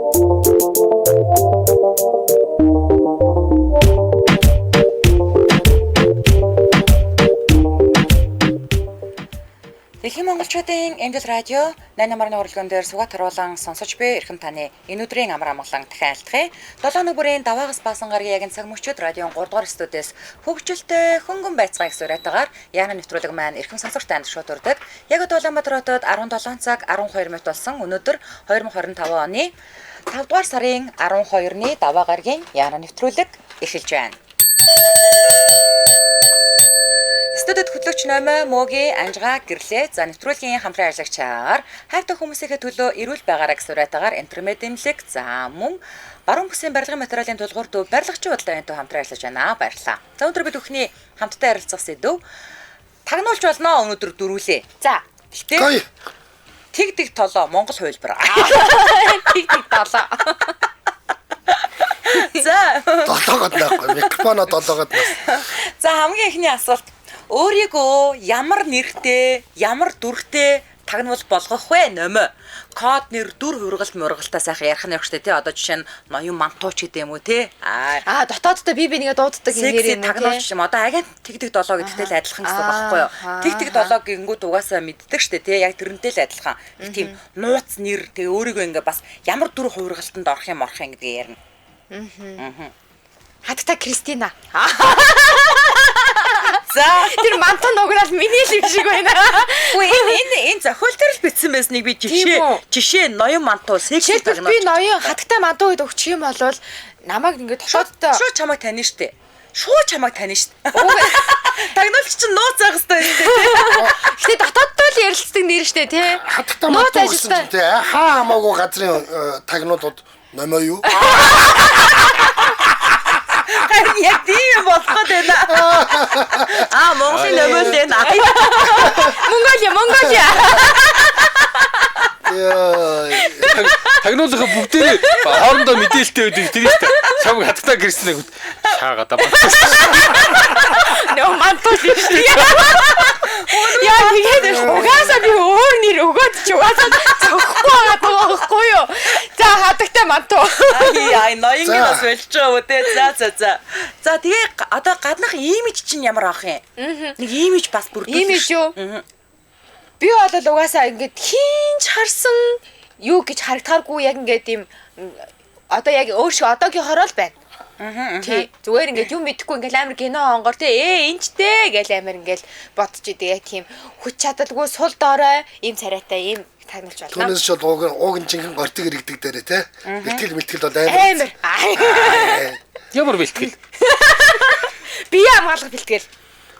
Дэлхийн монголчуудын Эмдэл радио 8 намарны уралдаан дээр сугат харуулan сонсож буй эрхэм таны энэ өдрийн амар амгалан дахин айлтгая. 7 өнөг бүрийн даваагаас баасан гарагийн яг цаг мөчид радион 3 дугаар студиэс хөгжилтэй хөнгөн байцгаая гэсэн уриатаагаар яана нэвтрүүлэг маань эрхэм сонсогч танд шууд урдаг. Яг одоо Улаанбаатар хотод 17 цаг 12 минут болсон. Өнөөдөр 2025 оны 5 дугаар сарын 12-ны даваа гарагийн яана нэвтрүүлэг эхэлж байна. Студид хөтлөгч Номой Мөгийн Анжгаа гэрлээ. За нэвтрүүлгийн хамтран ажиллагчаар хайртай хүмүүсийнхээ төлөө эрүүл байгаарай гэсэн уриатаагаар интермед имлэг за мөн баруун бүсийн барилгын материалын тулгуур төв барилгачийн бодлоо энтэй хамтран ажиллаж байна. Баярлалаа. За өнөөдөр бид бүхний хамтдаа ярилцах сэдв тагнуулж болно өнөөдөр дөрүүлээ. За. Гэтэ тэг тэг толоо Монгол хувилбар. Тэг тэг толоо. За долоогод байхгүй микрофоно долоогод нас. За хамгийн эхний асуулт өөрийгөө ямар нэртэй, ямар дүртэй тагнуул болгох вэ нөмө? Код нэр, дүр хувиргалт мургалтаа сайхан ярих нь хэрэгтэй тий. Одоо жишээ нь ноён мантууч гэдэг юм уу тий. Аа дотооддоо би бинийгээ дууддаг юм нэр юм уу тагнуулч юм. Одоо агент тэг тэг долоо гэдэгтэй л адилхан гэсэн үг байхгүй юу? Тэг тэг долоо гингүүд угаасаа мэддэг штэ тий. Яг тэрнтэй л адилхан. Тийм нууц нэр тэгээ өөрийгөө ингээ бас ямар дүр хувиргалтанд орох юм орох юм гэдгийг ярина. Аа. Хатагтай Кристина. За тэр мантан нуграал миний л юм шиг байна. Үгүй энэ зохиол дээр л бичсэн байсныг би жишээ ноён мантуу секси тагнуулж. Би ноён хатагтай мантуу гэдэг өгчих юм бол намайг ингээд дотооддоо шууд чамайг таних штэ. Шууд чамайг таних штэ. Тагнуулч чинь нууц байх хэвээр юм дээ. Гэтэ дотооддоо л ярилцдаг нэр штэ тий. Хатагтай мантуу гэсэн чинь тий хаа хамаагүй газрын тагнуулууд номоо юу? Харин яг тийм юм болох гээд байна. Аа Монголын номоо л энэ. Монголиа, Монголиа. Яа. Тагнуулынхаа бүгдээрээ хоорондоо мэдээлэлтэй байдаг тэр шүү дээ. Чамг хатагтай гэрснэ гүт шаагаад баа. Нөө мантуу л шүү дээ. Яа тэгээд угаасаа би өөр нэр өгөөд чи угаасаа зохихгүй байгаа байхгүй юу? За хатагтай мантуу. Ай ноёнгийн бас болж байгаа үү те. За за за. За тэгээ одоо гаднах имиж чинь ямар авах юм? Нэг имиж бас бүрдүүлэх. Имиж юу? Би бол угаасаа ингээд хинч харсан юу гэж харагдахааргүй яг ингээд юм одоо яг өөр шиг одоогийнхороо л байна. Тий. Зүгээр ингээд юм мэдэхгүй ингээд амар кино онгор тий энчтэй гэл амар ингээд бодож идэг яг тийм хүч чадалгүй сул дорой ийм царайтай ийм тагнуулж болно. Түүнээс ч бол ууг нь жинхэнэ гортиг иргэдэг дээрээ тий. Бэлтгэл бол амар. Амар. Ямар бэлтгэл? Бие хамгаалах бэлтгэл.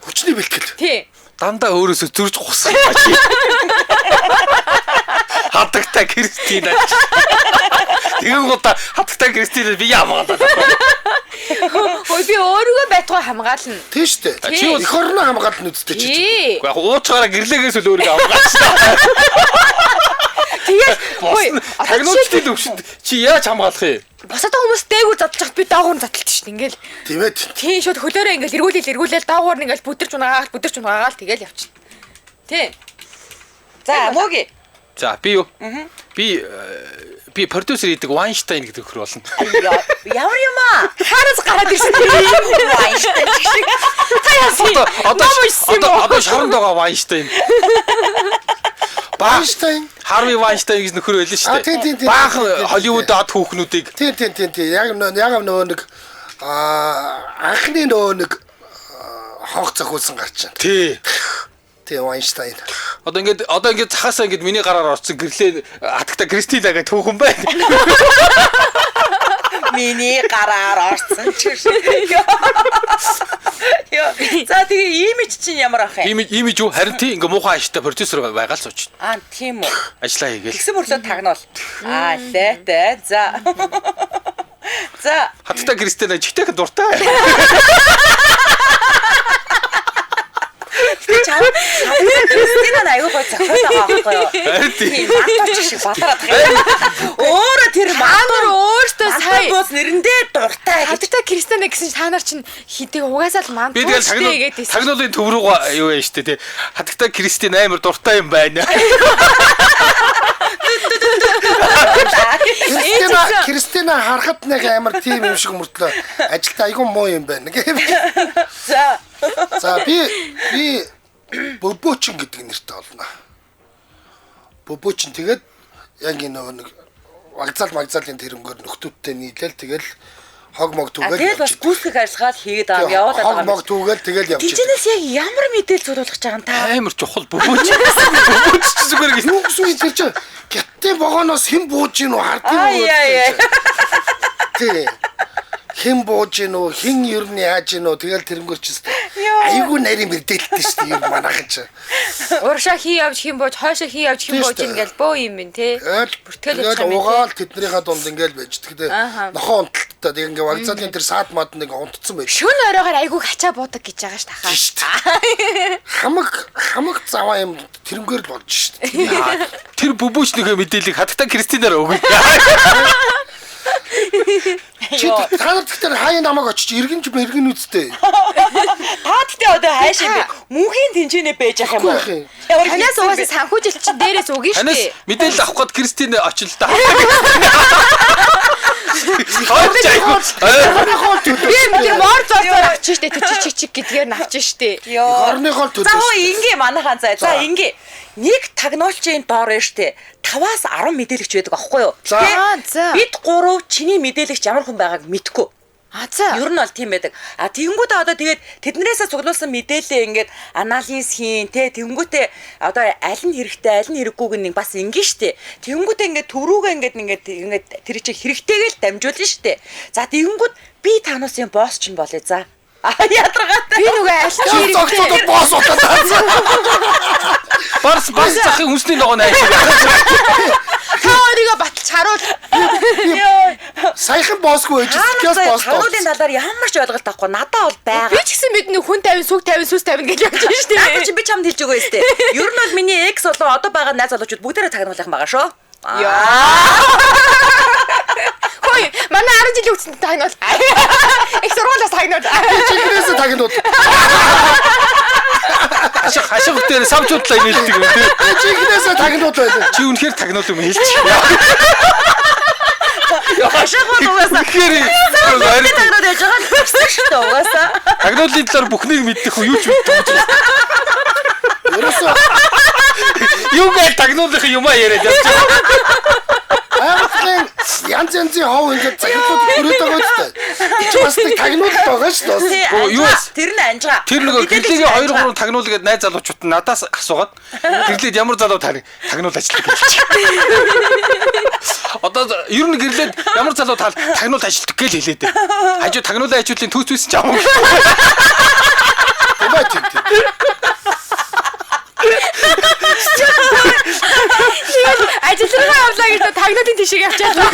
Хүчний бэлтгэл. Тий. Дандаа өөрөөсөө зөрж гусах чи. Хатагтай Кристина. Тэгэн гоо хатагтай Кристина би хамгаалаа. Хөөе би өөрийгөө байтугай хамгаална. Тийм шүү дээ. Чи эх орноо хамгаална үсттэй чи. Үгүй яг уучгаараа гэрлэгээс л өөрийгөө хамгаалчихсан. Тэгээд хөөе тагнуулчдын төвшөнд чи яаж хамгаалах юм? Бусад хүмүүс дээгүүр задлж хат би доогуур нь задлж шин ингээл. Тийм ээ. Тийм шууд хөлөөрөө ингээл эргүүлэл доогуур нь ингээл бүдэрч унаагаал тэгэл явчихна. Тийм. За мөги. За би юу? Би продюсер хийдэг Вайнштайн гэдэг нөхөр болно. Ямар юм аа? Хараас гараад ирсэн тийм Вайнштайн шиг. Та яасан? Одоо шоронд байгаа Вайнштайн. Вайнштайн, Харви Вайнштайн гэж нөхөр байлаа шүү дээ. Баахан Холливуд ад хүүхнүүдийг. Тийм. Яг нөгөө нэг анхны нөгөө нэг хонх зохиулсан гарч байна. Тий. Тийм Вайнштайн. Одоо ингээд захаасаа ингээд миний гараар орсон гэрлээ хатагтай Кристина гэх түүхэн байна. Миний гараар орсон ч шиг. За тэгээ имиж чинь ямар ах юм? Имиж юу? Харин тий ингээ муухай ашигтай продюсер байгаа л сууч. Аа тийм үү. Ажиллаа хийгээл. Тэгсэн мөрлөө тагнуул. Аа лээтэй. За. За. Хатагтай Кристина жигтэйхэн дуртай. Тэгээ чам Кристина аюу гой зохиол байгаа байхгүй юу? Харин тий. Мантууч шиг балараад байгаа юм. Өөрөө тэр Мантуур өөртөө сая босс нэрэндээ дуртай гэж. Хатагтай Кристина гэсэн чинь та нар чинь хидэг угаасаа л Би мантгүй тэгэл штэ гэдэг. тагнуулын төв рүү юу яа штэ тий. Хатагтай Кристин амар дуртай юм байна. Кристина харахад нэг амар тийм юм шиг мөртлөө ажилтаа айгүй муу юм байна. За. За би бөбөөчин гэдэг нэртэй олно. Бөбөөчин тэгээд яг энэ нэг вокзал магзалын тэрнгөр нөхдүүдтэй нийлээл тэгэл хог мог түгээл. Тэгэл бас гүйцэтгэх ажиллагаа хийгээд аа яваад байгаа. Хог мог түгээл тэгэл явчих. Тинчэнээс яг ямар мэдээлэл цуглуулах гэж байгаа юм та? Амар чухал бөбөөч. Бөбөөч чи зүгээр гэж. Юу гэсэн юм тэр чинь гяттын вагоноос хэн бууж гин үү хардیں۔ Аа. Тий. Хэн бууж гин үү хэн ер нь яаж гин үү тэгэл тэрнгөр чи айгүй нарийн мэдээлэлтэй шүү дээ ер манайхан чи. Урагшаа хий явж хэн бууж хойшоо хий явж хэн бууж ингээл бөө юм бин тий. Бүртгэл угаал тэднийхээ дунд ингээл байж тэгдэ нохоо унталттай тэг ингээ вокзалын тэр саад мад нэг унтцсан байж. Шүн оройгоор айгүй хачаа буудаг гэж байгаа шүү дээ. Хамаг заваа юм тэрнгээр л болж шүү дээ. Тэр бөбөөчнийхээ мэдээллийг хатагтай Кристинаар өгнө. Чи та нар тэгтэр хаяа намайг очиж иргэн ч мэргэн үсттэй. Та тэгтээ одоо хайшаа бэ? Мөнхийн тэнцэнэ байж ах юм уу? Танаас угаасаа санхүүжилт чинь дээрээс өгнө шүү дээ. Танаас мэдээлэл авах гээд Кристин очил та. Би тэр мор зордоор авчих штэ тэр чиг чиг гэдгээр нь авчих штэ. Орныхоо төлөө. За хөө ингээ манайхаа заа. За ингээ нэг тагнуулчийн доор нь штэ 5-аас 10 мэдээлэгч байдаг аахгүй юу? За. Бид гурав чиний мэдээлэгч ямар хүн байгааг мэдэхгүй. А за. Ер нь бол тийм байдаг. А тэгэнгүүтээ одоо тэгээд тэднээсээ цуглуулсан мэдээлэлээ ингээд анализ хийн тэ тэгэнгүүтээ одоо аль нь хэрэгтэй аль нь хэрэггүйг нь бас ингэн штэ. Тэгэнгүүтээ ингээд төрүүгээ ингээд ингээд ингээд тэр чинь хэрэгтэйгээ л дамжуулна штэ. За тэгэнгүүт би тануусын босс чинь болъё за. А ядаргаатай. Би нөгөө аль ч хэрэгтэй босс удаа. Барс барс захын хүнсний ногоо найш. Та өөрийгөө баталж харуул. Саяхан боссгүй байж скиос босс. Тагнуулын талаар ямар ч ойлголт авахгүй. Надаа бол байгаа. Би ч гэсэн мэднэ хүн 50, сүг 50, сүс 50 гэж явж байна шүү дээ. Надад чи би чамд хэлж өгөө өстэй. Ер нь бол миний экс болон одоо байгаа найз залуучууд бүгдээрээ тагнуулах байгаа шүү. Яа. Хөөе, манай 10 жилийн үгсэнд тагнуул. Их сургуулиас тагнуул. Чигнээс тагнуул. Хашиг дээр самчуудлаа нийлдэг юм тий. Чигнээс тагнуул байлаа. Чи үнэхээр тагнуул юм хэлчих. Хашиг бол угаасаа. Үнэхээр тагнуул яж байгаа л гэсэн шүү дээ угаасаа. Тагнуулын талаар бүхнийг мэддэг хүн юу ч мэддэг. Ерөөсөө юу гээл тагнуулынх юм а яриад явж байгаа. Байгалийн янз янзын хов ингээд захирлууд хүрээд байгаа үстэй. Чи бас нэг тагнуулт байгаа шүү дээ. Юу тэр нь анжгаа. Тэр нөгөө гэрлэгээ 2 3 тагнуул гээд найз залуучууд нь надаас асуугаад гэрлээд ямар залуу тагнуул ажилладаг гэж. Одоо ер нь гэрлээд ямар залуу тагнуул ажилладаг гэж хэлээд. Хажуу тагнуулын ажлын төс төс ч амгүй. Ажил руугаа явлаа гэж тагнуулын тишийг авчаалаа.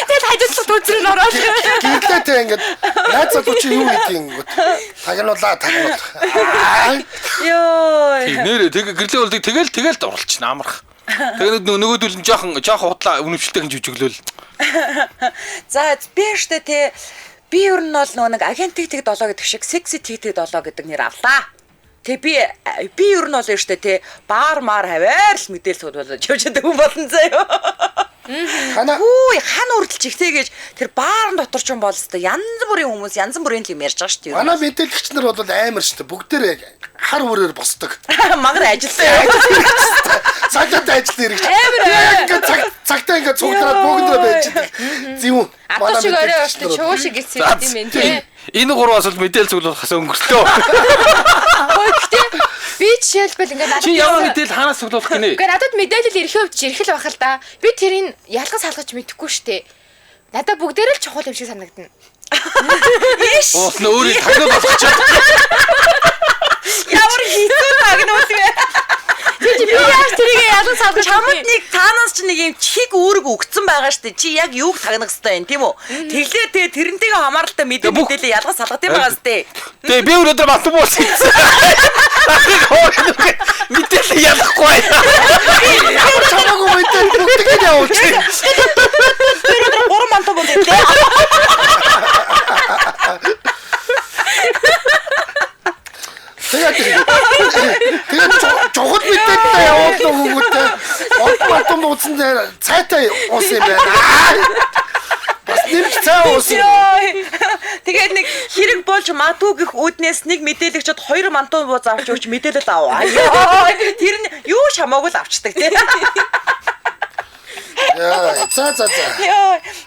Тэгэл хажуудлах төцрөө нь ороод. Гэрлээ тэ ингээд найз залуу чи юу гэдэг юм гот. Тагнуулаа тагнуул. Йоо. Нэр тэг гэрлээ болдог тэгэл тэгэл дурлчихна амарх. Тэгээд нөгөөдөл нь жоохон худлаа үнэмшилтэй гэж жүжиглөөл. За би штэ тэ би ер нь бол нөгөө нэг агент тэг 7 гэдэг шиг секси тэг 7 гэдэг нэр авлаа. Тэ би ер нь бол штэ тэ баар маар хаваар л мэдээлэл цуглуулж явж байгаа хүн болон заяа. Хүү хан үрдэлч ихтэй гэж тэр баарн дотор ч юм бол өстой янз бүрийн хүмүүс янз бүрийн юм ярьж байгаа шүү дээ. Манай мэдээлэгч нар бол амар шүү дээ. Бүгдээрээ хар бүрээр босдог. Мангар ажилтаа. Цагтаа ажилт хэрэгч. Амар ингээд цагтаа ингээд цуглараад бүгдээрээ байж байгаа. Зэвүүн. Манай шиг орой ортой чуу шиг гэсэн юм байна тий. Энэ гурваас бол мэдээлэл цуглуулахаас өнгөртөө. Хөөе гэхдээ би жишээлбэл ингээд надад чи ямар мэдээлэл хаанаас цуглуулах гинэ? Гэхдээ надад мэдээлэл ирэхээ хувьд ирэх л байх л да. Би тэрийг ялгаж салгаж мэдэхгүй штэ. Надад бүгдээрээ л чухал юм шиг санагдана. Уус нь өөрийг тагнуул болгочиход. Ямар хэцүү тагнуул вэ? Чи би яаж тэрийг ялгаж салгаж чамд нэг таанаас чи нэг юм чих үүрэг өгцөн байгаа штэ. Чи яг юуг тагнах хэвтэй юм тийм үү? Тэглээ тэ тэрнтэйгээ хамааралтай мэдээлэл ялгаж салгах юм байгаа штэ. Тэгээ би өнөөдөр мантан буусан. Мэдээлэл ялахгүй. Ямар чамаагүй мэдээлэл бүгдийг явуулчих. цайтай уусан юм байна. Бас нэмж цай уусан. Тэгээд нэг хэрэг болж мадгүй гэх үүднээс нэг мэдээлэгчд 2 мантуу бууз авч өгч мэдээлэл аваа. Тэр нь юу ч хамаагүй л авчдаг тий. За.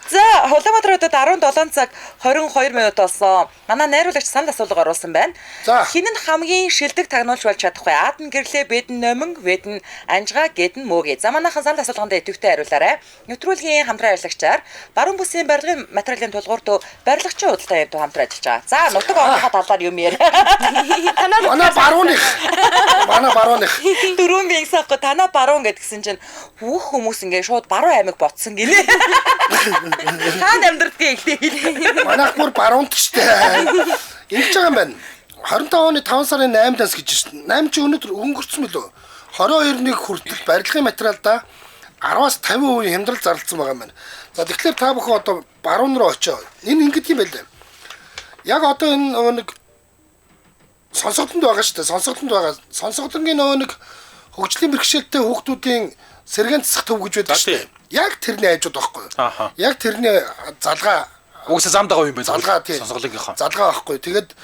За, Улаанбаатар хотод 17 цаг 22 минут болсон. Манай найруулагч санал асуулга оруулсан байна. Хэн нь хамгийн шилдэг тагнуулч болж чадах вэ? Ад нь гэрлээ, бэд нь номин, вэд нь анжгаа, гэд нь мөөг. За, манайхан санал асуулганд идэвхтэй хариулаарай. Нэвтрүүлгийн хамтран ажиллагчаар Баруун бүсийн барилгын материалын тулгуур төв барилгачийн худалдаа юм хамтран ажиллаж байгаа. За, нутаг орныхоо талаар юм яриа. Манай барууных. Манай барууных. Дөрвөн би ингэсэн аахгүй танаа баруун гэдгсэн чинь бүх хүмүүс ингээ шууд баруун аймаг ботсон гинэ. Хаана амьдардгийг хэлээ. Манайх бүр баруунт штэ. Ингэж байгаа юм байна. 25 оны 5 сарын 8-наас гэж шин. 8 чи өнөөдөр өнгөрцөн мөлөө. 22-ыг хүртэл барилгын материалдаа 10-аас 50% хямдрал зарласан байгаа юм байна. За тэгэхээр та бүхэн одоо баруун руу очоо. Энэ ингэдэг юм байлаа. Яг одоо энэ нөгөө нэг сонсголтонд байгаа штэ. Сонсголтонд байгаа. Сонсголтонгийн нөгөө нэг хөгжлийн бэрхшээлтэй хүүхдүүдийн сэргээн засах төв гэж байдаг штэ. Яг тэрний айжууд байхгүй юу? Яг тэрний залгаа угсаа зам дагаа юм байна. Залгаа тий. Сонсголынхоо. Залгаа байхгүй. Тэгээд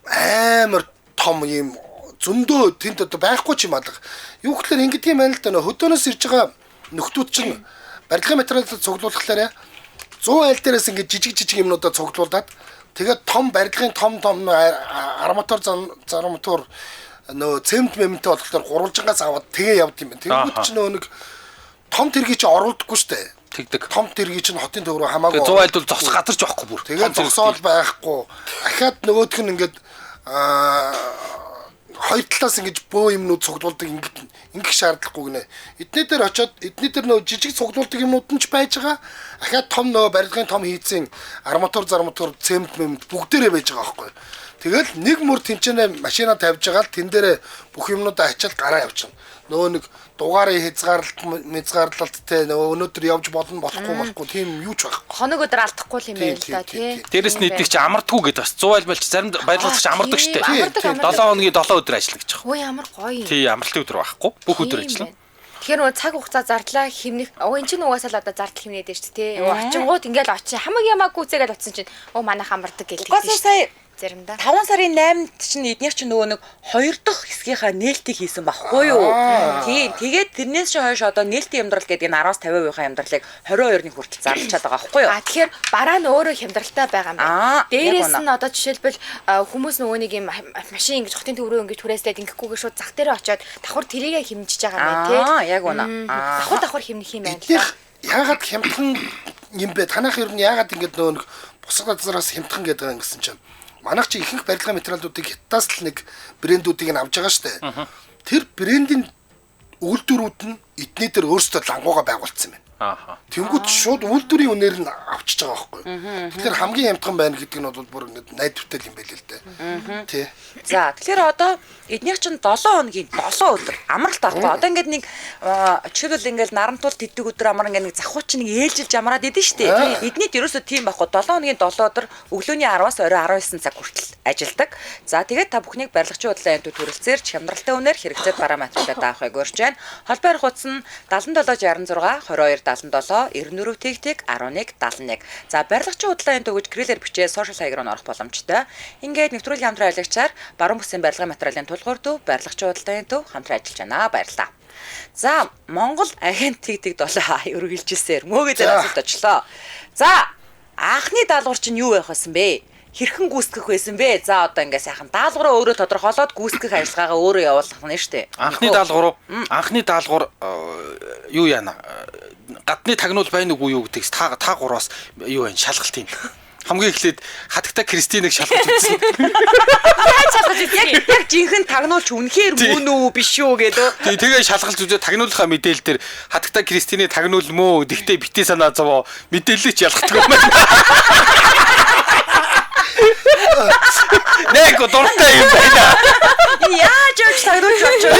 амар том юм зөндөө тэнд одоо байхгүй ч юм алга. Юу гэхээр ингэдэг юм байна л да. Хөдөөнөөс ирж байгаа нөхдүүд чинь барилгын материалыг цуглуулхлаарэ 100 айл дээрээс ингэ жижиг жижиг юмнуудаа цуглуулад тэгээд том барилгын том том арматур зарматур нөө цемент мемэнтэй болохоор гурвалжингаас аваад тэгээ явд юм байна. Тэнгүүд чинь нөө нэг том тэргийг чи оруулдаггүй штэ. Тэгдэг. Том тэргийг чинь хотын төв рүү хамаагүй. Тэгээ 100 айлд бол зогсох газар ч байхгүй бүр. Тэгээ зогсоол байхгүй. Ахаад нөгөөх нь ингээд хоёр талаас ингэж бөө юмнууд цуглуулдаг ингэх шаардлагагүй гинэ. Эдний дээр очиод эдний дээр нөө жижиг цуглуулдаг юмнууд нь ч байж байгаа. Ахаад том нөө барилгын том хийцэн арматур зарматур цемент мемент бүгдээрээ байж байгаа байхгүй. Тэгэл нэг мөр тэнцэнэ машина тавьж байгаа л тэн дээрээ бүх юмнуудаа ачаал гараа явчихна. Нөгөө нэг дугаарын хязгаарлалт мэзгаарлалттэй нөгөө өнөөдөр явж болно болохгүй тийм юу ч байхгүй. Хоног өдөр алдахгүй юм байна л да тий. Дээрэс нь эднийг чи амардгүй гэдэг бас 100 айлмал чи зарим баярлагч амардаг штэ. 7 хоногийн 7 өдөр ажиллана гэж байгаа. Өө ямар гоё юм. Тий, амралтын өдөр байхгүй. Бүх өдөр ажиллана. Тэгэхээр нөгөө цаг хугацаа зардлаа хэмнэх. Өө эн чинь угаасаа л одоо зардал хэмнээд байна шүү дээ тий. Очингууд ингээл очи хамаг ямаагүй зэгээл очсон чинь өө манайх амардаг гэлдэг. Угаасаа сая заримдаа 5 сарын 8-нд чинь эднийх чинь нөгөө нэг 2 дахь хэсгийнхаа нээлтийг хийсэн байхгүй юу? Тийм. Тэгээд тэрнээс чинь хойш одоо нээлтийн хямдрал гэдэг энэ 10-аас 50% хямдралыг 22-ны хүртэл зарлчаад байгаа байхгүй юу? А тэгэхээр бараа нь өөрөө хямдралтай байгаа юм байна. Дээрээс нь одоо жишээлбэл хүмүүс нөгөө нэг юм машин ингэж хотын төв рүү ингэж түрээслээд ингэхгүйгээр шууд зах дээрээ очиод давхар тэрийгэ хэмжиж байгаа юм байна тий. Аа яг үнэ. Давхар хэмнэх юм байна л да. Яагаад хямдхан юм бэ? Танайх ер нь яагаад ингэж нөгөө нэг бусад газараас хямдхан гэдэг юм гэсэн чинь манайх чи ихэнх барилгын материалуудыг хятадаас л нэг брэндүүдийг нь авч байгаа шүү дээ. Тэр брендийн үйлдвэрүүд нь эдний дээр өөрсдөө лангуугаа байгуулсан юм байна. Ааха. Тэнгүүд шууд үйлдвэрийн үнээр нь авчиж байгаа байхгүй юу. Тэгэхээр хамгийн хямдхан байна гэдэг нь бол бүр ингэж найдвартай юм байл л дээ. Тий. За тэгэхээр одоо эднийх чинь 7 хоногийн 7 өдөр амралт байхгүй. Одоо ингээд нэг жишээлбэл ингээд нарамтуул тэдэг өдөр амар ингээд нэг завхуу чинь нэг ээлжилж амраад идэв шүү дээ. Эднийд ерөөсөө тийм байхгүй. 7 хоногийн 7 өдөр өглөөний 10-аас орой 19 цаг хүртэл ажилладаг. За тэгээд та бүхнийг барилгачийн худлаа энэ төрөлцөөр хямдралтай үнээр хэрэгцээд бараа материалаа даахыг урьж байна. Холбоо барих утас нь 77 66 22 77 94 тэгтэг 11 71. За барилгачийн худлаа энэ төгөж грилээр бичээ сошиал хаяг руу орох боломжтой. Ингээд нэвтрүүлгийн хамтран ажиллагчаар баруун бүсийн барилгын материалын тулгуур төв барилгачийн худалдааны төв хамтран ажиллаж байна. Баярлалаа. За Монгол агент тэгтэг 7 өргөлжсээр мөөгөө дээр асуулт очлоо. За анхны даалгавар чинь юу байх байсан бэ? Хэрхэн гүйцэтгэх байсан бэ? За одоо ингээ сайхан даалгавраа өөрөө тодорхойлоод гүйцэтгэх ажиллагаагаа өөрөө явуулах нь шүү дээ. Анхны даалгавар анхны даалгавар юу яана? Гадны тагнуул байна уугүй юу гэдэгс та гураас юу байна? Шалгалт юм. Хамгийн эхлээд хатагта Кристиныг шалгаж үзсэн. Яаж шалгаж үзсэн? Яг жинхэнэ тагнуулч үнэхээр мөн үү биш үү гэдэг. Тий, тэгээ шалгалж үзээ тагнуулахаа мэдээлэл дээр хатагта Кристиний тагнуул мөө гэхдээ битээ санаа зовоо мэдээллийг ч ялгадаг юм байна. Нэг дуртай юм байна. Яаж явж тагнуулж болж вэ?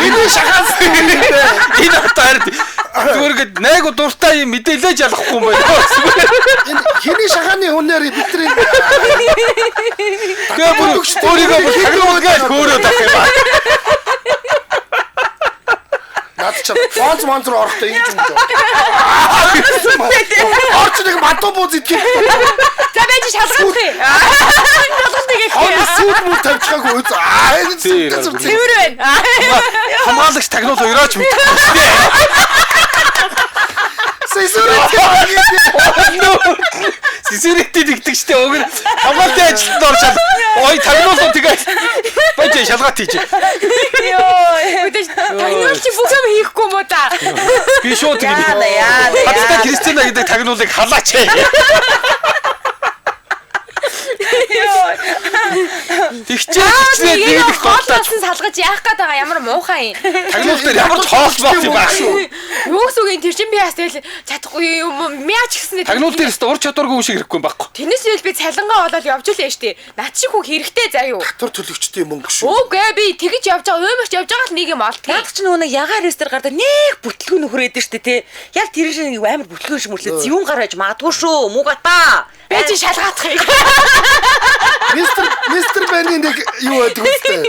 Энэ шахаас энэ хотоор зүгээр гээд нэг дуртай юм мэдээлэж ялахгүй юм байна. Энэ хиний шахааны хүнээр бидний Тэгээ бүр өөрийгөө бүр тагнуулгаад хөөрөөд авах юм аа. Над шалчаа. Фонц монц руу орохдоо ингэж юм жоо. Орч нэг мантуу бууз идэх. За байж шалгаалах юм. Шалгалт хийх. Хойно сүүл мүл тавьчихаагүй үз. Аа энэ цэвэр байна. Хамгаалагч тагнуул өрөөч мэдгүй шүү дээ. Сисүрэт нэгдэг штэ уг нь хамгаалтын ажилтнанд орж шал. Ой тагнуулаа тэгээд байж шалгаат хийж. Йоо. Тагнуул чи бүх юм хийхгүй юм уу та? Би шууд тэгнэ. Яа яа. Хаттай Кристина гэдэг тагнуулыг халаач. Тэгчээ нэг их хоолноос нь салгаж яах гээд байгаа ямар муухай юм. Тагнуул дээр ямар ч хоол бат юм аа. Юу гэсэн үг юм тэр чин би бас тэгэл чадахгүй юм мяач гэсэн. Тагнуул дээр өстө ур чадваргүй хүн шиг ирэхгүй юм байхгүй. Тэрнээс л би цалингаа болоод явж л ээ штэ. Над шиг хүн хэрэгтэй заа юу. Татвар төлөгчтэй мөнгө шүү. Үгүй би тэгэж явж байгаа уймарч явж байгаа л нэг юм олдгийг. Наад чи нөгөө нэг ягаар рестор гардаг нэг бүтлгүү нөхөр эдэн штэ тий. Яг тэр шиг нэг амар бүтлгүү шиг мөрлөө зүүн гараж магадгүй шүү. Муугата. Би чи шалгаадах юм. Мистер Бэний нэг юу байдаг үстэй.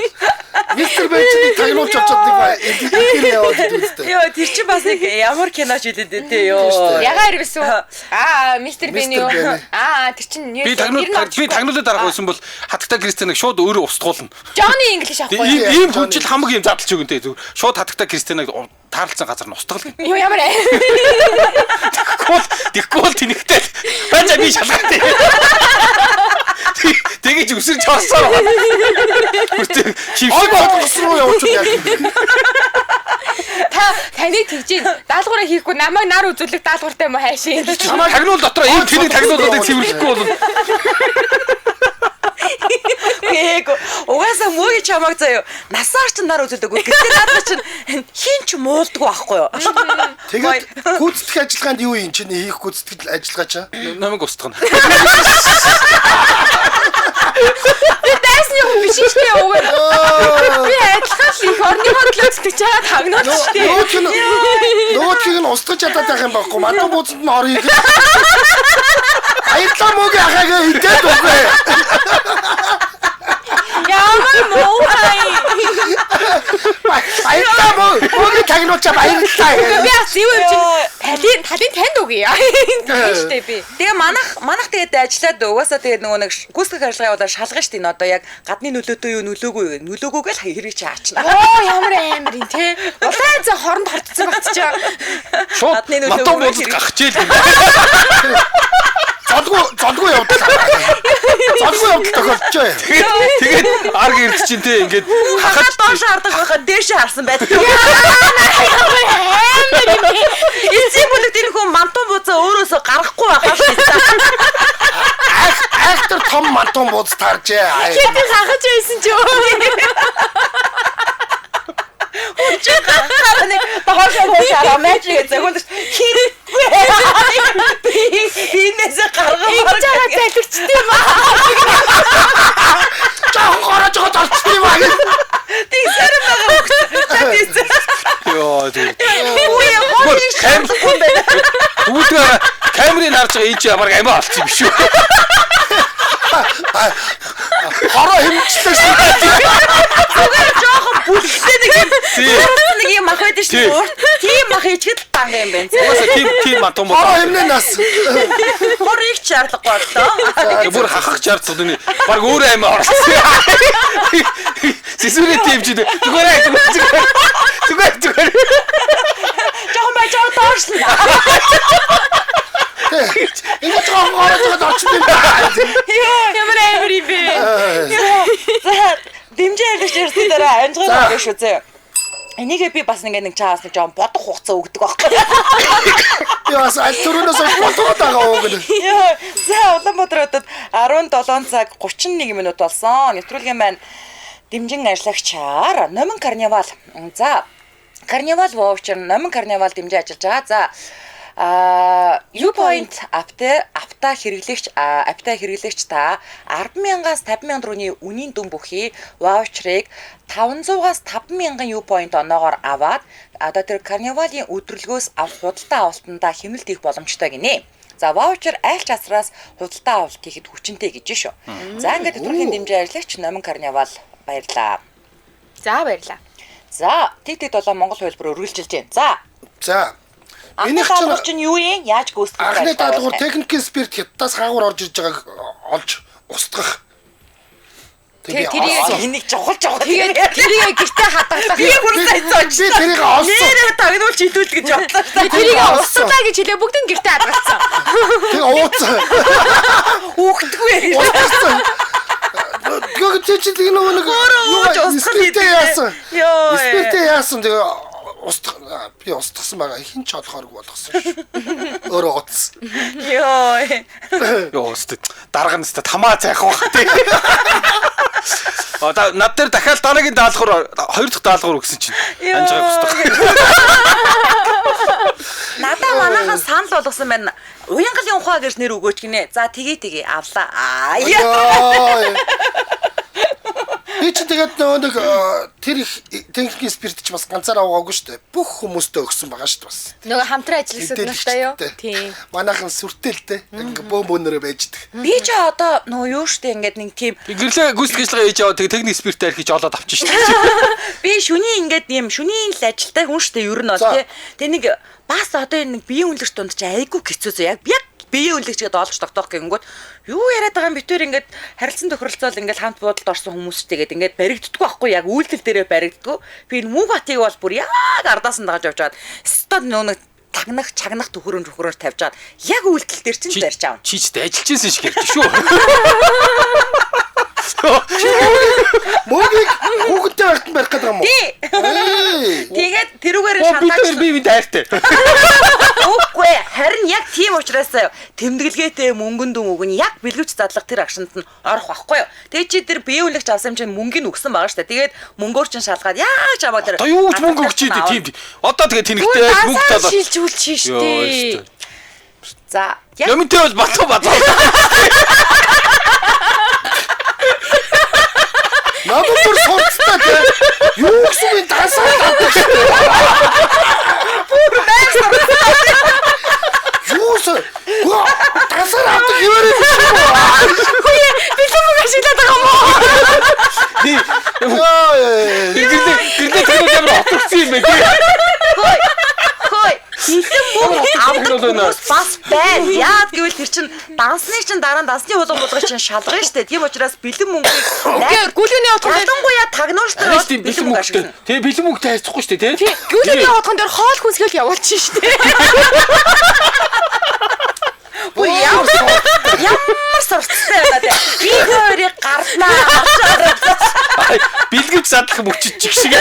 Мистер Бэн чи тагнуулж очоод нэг эдгээр яваад байдаг үстэй. Йоо тэр чинь бас нэг ямар киноч үлээ дээ тий ёо. Ягаар ирсэн үү? Аа Мистер Бэн юу? Аа тэр чинь би тагнуулаад дарах байсан бол хатагтай Кристинаг шууд өөрөө устгуулна. Johnny English авахгүй. Ийм хүн чил хамаг юм задлж өгөн тий зүгээр. Шууд хатагтай Кристинаг таарлцсан газар нь устгал. Юу ямар ээ. Тэгэхгүй бол тэнэгтэй. Байж би шалгаатай. Тэгэж өсөрч авсаар байна. Хүртээ чившиг болгосон руу явуулчих яг юм. Та таныг тэгж даалгавраа хийхгүй намайг нар үзүүлэх даалгавартай юм уу хайшин. Тагнуул дотор ийм тэнэг тагнуулуудыг цэвэрлэхгүй бол Гээгүй. Угаасаа мөөгийн чамааг заяа. Насаар ч нар үзүүлдэг. Гэтэ надад чинь хин ч муулдгүй байхгүй юу? Тэгээд гүйцэтгэх ажиллагаанд юу юм чинь хийх гүйцэтгэл ажиллагаа чаа? Намайг устгах нь. Би дайсны хүн биш шүү дээ уг нь. Би адилхан л их орныхоо төлөө зүтгэж байгаа тагнуулж шүү дээ. Нөгөөдхийг нь устгах чадаад байх юм байхгүй. Мадуу бууцанд нь орё. Баярлалаа мөөгийн ахаагаа идээд үгүй. Ямар муухай. Баярлалаа мөөгийн тагнуулчаа баярлалаа. Би бас юу юм чинь талын танд үгүй. Тийм шүү дээ би. Тэгээ манах тэгээд ажиллаад угаасаа тэгээд нөгөө нэг гүйцэтгэх ажиллагаа явуулаад шалгана шүү дээ. Одоо яг гадны нөлөөтэй юу нөлөөгүй юу нөлөөгүйг л хэрэг чи аачна. Оо ямар амар юм те. Улаан зэн хоронд хортцсон багт чи. Шууд матон буудад гахчихэл юм. Золгүй явдал. Золгүй явдал тохиолджээ. Тэгээд арг ирд чинь те ингээд хахад доош хардаг байхад дээш харсан байдаг. Амар юм. Эцсийн бүлэгт энэ хүн мантун бууцаа өөрөөсөө гаргахгүй байхаа шүү дээ. Айхтар том мантун бууц тааржээ. Хэдий хахаж байсан ч юу. Чи гарахаар нэг доошоо хуушаараа мэжиг зөгөлж хэрэггүй. Би энэсээ гаргамаар ингэж байгаа залхирчтэй юм аа. Жохон горож байгаа орчтой юм аа. Тэгсээр байгаа хөгт. Йоо тэг. Үгүй хоош шаардлагагүй юм байна. Тэгвэл камерыг харж байгаа энэ чи ямар амиа олчих юм шүү. Хороо хэмжлээ шүү дээ. Зүгээр жоохон бүлэгтэй нэг юм. Нэг юм мах байдаг шүү дээ. Тийм мах ичгэд л данга юм байна. Угаасаа тийм мантун боо. Хороо хэмнээ нас. Хор их шаардлагагүй боллоо. Бүр хахах шаардлага нү. Баг өөрөө амиа орлоо. Сисүрээ тийм чи зүгээр зүгээр зүгээр. Жоохон байж байгаа доошлоо. Ингэж жоохон горож байгаа орчтой юм байна. Ямар амар юм бэ? За дэмжин ярьж ирсэн дараа амжиргаа байгаа шүү зөө. Энийгээ би бас ингээ нэг чаас нэг жоон бодох хугацаа өгдөг байхгүй. Би бас аль түрүүнээс бодоод байгаа уу гэнэ. Йоо. За Улаанбаатар хотод 17 цаг 31 минут болсон. Нэвтрүүлгийн маань дэмжин ажиллагчаар Номин Карнивал. За Карнивал ваучер Номин Карнивал дэмжин ажиллаж байгаа. За U-point апта хэрэглэгч апта хэрэглэгч та 10,000-аас 50,000 төгрөгийн үнийн дүн бүхий ваучерыг 500-аас 5,000 U-point оноогоор аваад одоо тэр карнивалын өдөрлгөөс авах худалдаа авалтандаа хэмнэлт хийх боломжтой гинэ. За ваучер аль ч асраас худалдаа авалт хийхэд хүчинтэй гэж шүү. За ингээд нэвтрүүлгийн дэмжин ажиллагч Номин Карнивал баярлаа. За баярлаа. За, тэг тэг 7 Монгол хувилбар өргөлжилж байна. За. За. Анхны даалгавар чинь юу юм? Яаж гүйцэтгэх вэ? Анхны даалгавар техникийн спирт хятадаас хаагур орж ирж байгааг олж устгах. Тэгээ энийг чухал чухал. Тэгээд тэрийг гэртээ хадгалах. Би бүр сайн зооч. Би тэрийг олсон. Нэрээ тагнуулж хилүүл гэж бодлоо шүү дээ. Тэрийг устгалаа гэж хэлээ бүгд нь гэртээ хадгалсан. Тэгээ ууцсан. Үхдэггүй. Устгасан. Тэгээ чи тэг нөгөө нэг юу спиртээ яасан? Йоо. Спиртээ яасан тэгээ устгах би устгасан байгаа. Хин ч олохооргүй болгосон шүү. Өөрөө утсан. Йоо. Йоо өстө дарга нь өстө тамаа зайх бах тий. Одоо над дээр дахиад дараагийн даалгавар хоёр дахь даалгавар өгсөн чинь анжгаа устгах. Надаа манайхан санал болгосон байна. Уянгалын ухаа гэж нэр өгөөч гинэ. За тгий тгий авлаа. Аа. Йоо. Би чи тэгээд нөгөө нэг тэр их техникийн спирт ч бас ганцаараа угаагүй шүү дээ. Бүх хүмүүстээ өгсөн байгаа шүү дээ бас. Нөгөө хамтран ажиллагсад нартай юу? Тийм. Манайхан сүртэй л дээ. Ингээ бөөн бөөнөрөө байждаг. Би ч одоо нөгөө юу шүү дээ ингээд нэг тийм гэрлээ гүйцэтгэх ажиллагаа хийж яваа тэгээ техник спирт архиж олоод авчих шүү дээ. Би шүний ингээд юм шүнийн л ажилтай хүн шүү дээ ер нь бол тий. Тэгээ нэг бас одоо энэ нэг биеийн үнэлэгч дунд чи айгүй хэцүү зөө. Яг биеийн үнэлэгч гэдээ олж тогтоох гэнгүүт юу яриад байгаа юм битүүр ингээд харилцан тохиролцоол ингээд хамт буудалд орсон хүмүүс ч тэгээд ингээд баригддаггүй байхгүй яг үйлдэл дээрээ баригддаггүй. Би энэ мөнх батыг бол бүр яг ардаас нь дагаж явж байгаад стод нөө нэг тагнах чагнах төхөрөмж тавьж аваад яг үйлдэл дээр чинь барьж аавна. Чи ч ажиллаж исэн шиг ярьж шүү. Мөгийг хүүхэдтэй байхад нь барих гэдэг юм уу? Тий. Тэгээд тэрүүгээр шантаач. Би бид хайртай. Үгүй харин яг тийм учраас тэмдэглэгээтэй мөнгөн дүн үг нь яг бэлгэвч задлах тэр агшинд нь орох байхгүй юу. Тэгээд чи тэр бие үнэлэгч авсан юм чинь мөнгөний өгсөн байгаа шүү дээ. Тэгээд мөнгөөр чинь шалгаад яаж аваа тэр. Одоо юу ч мөнгө өгч идэв тийм. Одоо тэгээд тэнэгтэй мөнгө талаа шилжүүлж шүү дээ. За. Нэмэнтэй бол батуу батуу. Намайг бүр сурцтай те. Юу гэсэн юм дансаа авдаг шүү дээ. Бүр байр сурцтай. Юусэн? Дансаар авдаг хിവэрээ биш үү? Хөөе, бэлэн мөнгө ашиглаад байгаа юм уу? Гэрлээ гэрлээ тэр ямар отгцсан юм бэ те. Хөөе. Хөөе. Бэлэн мөнгө авдаг хүмүүс бас байна. Яад гэвэл тэр чин дансны чин дараа нь дансны хулгай булгай чин шалгана штэ. Тийм учраас бэлэн мөнгийг гүлгэний утган дээр ялангуяа тагнууш дээр бол бэлэн мөнгө ашиглана. Тэгээ бэлэн мөнгөтэй харьцахгүй штэ тий. Гүлгэний утган дээр хоол хүнсгэл явуулчих штэ. Бүр ямар сурцтай байна те. Би хоёрыг гарнаа. Бэлгэвч задлах мөчөж чиг шиг.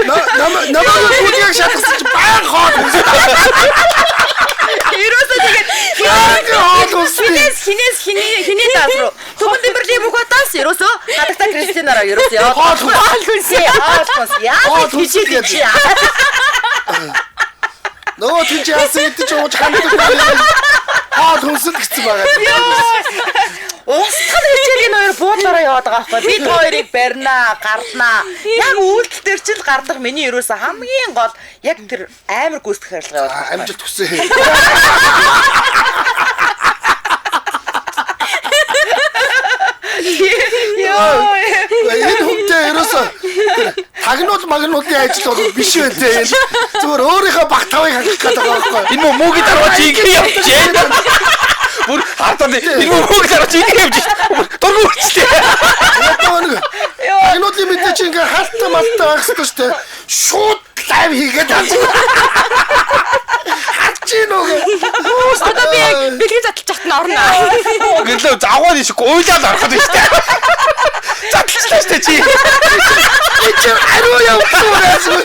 Намайг гүлгийг шалгасан чи баян хоол хүнсэн. Ерөөсөө тэгээд хоол хүнсэн. Хинээс хинээ даалруу. Түмэн Дэмбэрлийн бүх батаас ерөөсөө гадагта Кристинараа ерөөсөө яваад хоол хүнсэн. Хоол хүнсэн. Яаж хичээл чи. Нөгөө тийм чи яасан идэж ууж ханддаг байна. Хоол хүнсэн гэсэн байгаа. Устгал хичээлийн хоёр буудлаараа яваад байгаа байхгүй. Бид хоёрыг барьнаа, гарнаа. Яг үйлдэл дээр чинь л гардаг миний ерөөсөө хамгийн гол яг тэр амар гүйцэтгэх харилцаа яваад. Амжилт хүсье. Йоо. Энэ хүнтэй ерөөсөө тагнуул магнуулын ажил бол биш байх те. Зүгээр өөрийнхөө баг тавыг хангах гэдэг байгаа байхгүй. Энэ мөөгийн дараа чи ингэ явчихээ. Бүр хартаа энэ мөөгийн дараа чи ингэ явж. Дургу үрчлээ. Одоо нэг тагнуулын мэдээ чи ингээ халтаа малтаа байх хэрэгтэй шүү дээ. Шууд лайв хийгээд авчих. Харж гин үү? Одоо би яг бэлгийн задлж чахт нь орно. Гэрлээ завгаа тийш уйлаад орох нь шүү дээ. Задлчлаа шүү дээ чи. Би чи ариу явсан байсан.